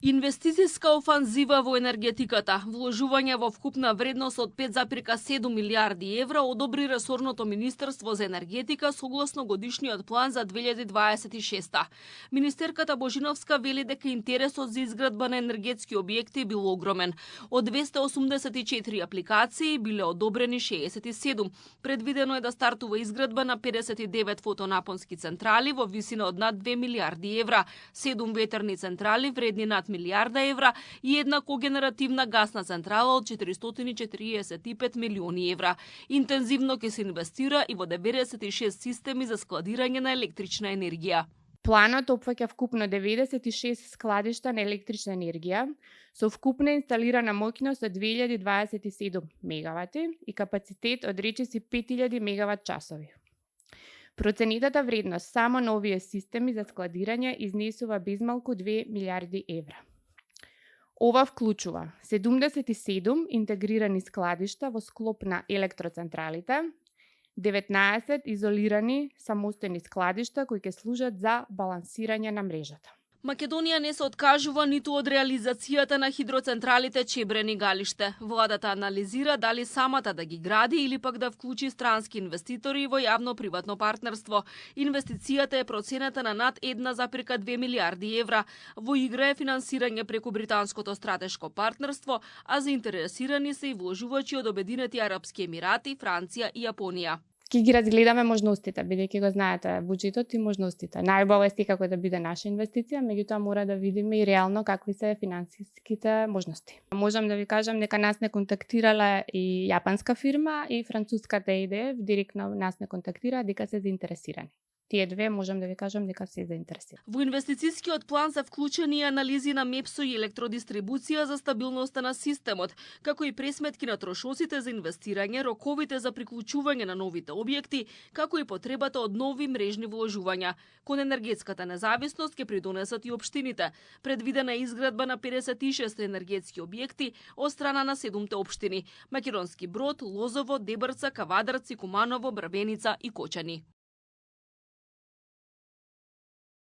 Инвестицијска офанзива во енергетиката, вложување во вкупна вредност од 5,7 милиарди евра одобри ресорното Министерство за енергетика согласно годишниот план за 2026. Министерката Божиновска вели дека интересот за изградба на енергетски објекти бил огромен. Од 284 апликации биле одобрени 67. Предвидено е да стартува изградба на 59 фотонапонски централи во висина од над 2 милиарди евра, 7 ветерни централи вредни над милиарда евра и една когенеративна гасна централа од 445 милиони евра. Интензивно ќе се инвестира и во 96 системи за складирање на електрична енергија. Планот опфаќа вкупно 96 складишта на електрична енергија со вкупна инсталирана моќност од 2027 мегавати и капацитет од речиси 5000 мегават часови. Проценетата вредност само на овие системи за складирање изнесува безмалку 2 милиарди евра. Ова вклучува 77 интегрирани складишта во склоп на електроцентралите, 19 изолирани самостојни складишта кои ќе служат за балансирање на мрежата. Македонија не се откажува ниту од реализацијата на хидроцентралите Чебрен и Галиште. Владата анализира дали самата да ги гради или пак да вклучи странски инвеститори во јавно-приватно партнерство. Инвестицијата е процената на над 1,2 милиарди евра. Во игра е финансирање преку британското стратешко партнерство, а заинтересирани се и вложувачи од Обединети Арапски Емирати, Франција и Јапонија. Ке ги разгледаме можностите, бидејќи го знаете буџетот и можностите. Најубаво е секако да биде наша инвестиција, меѓутоа мора да видиме и реално какви се финансиските можности. Можам да ви кажам дека нас не контактирала и јапанска фирма и француската EDF директно нас не контактира дека се заинтересирани. Тие две можам да ви кажам дека се заинтересирани. Во инвестицијскиот план се вклучени анализи на МЕПСО и електродистрибуција за стабилноста на системот, како и пресметки на трошоците за инвестирање, роковите за приклучување на новите објекти, како и потребата од нови мрежни вложувања. Кон енергетската независност ќе придонесат и општините. Предвидена е изградба на 56 енергетски објекти од страна на 7 општини: Македонски Брод, Лозово, Дебрца, Кавадарци, Куманово, Брабеница и Кочани.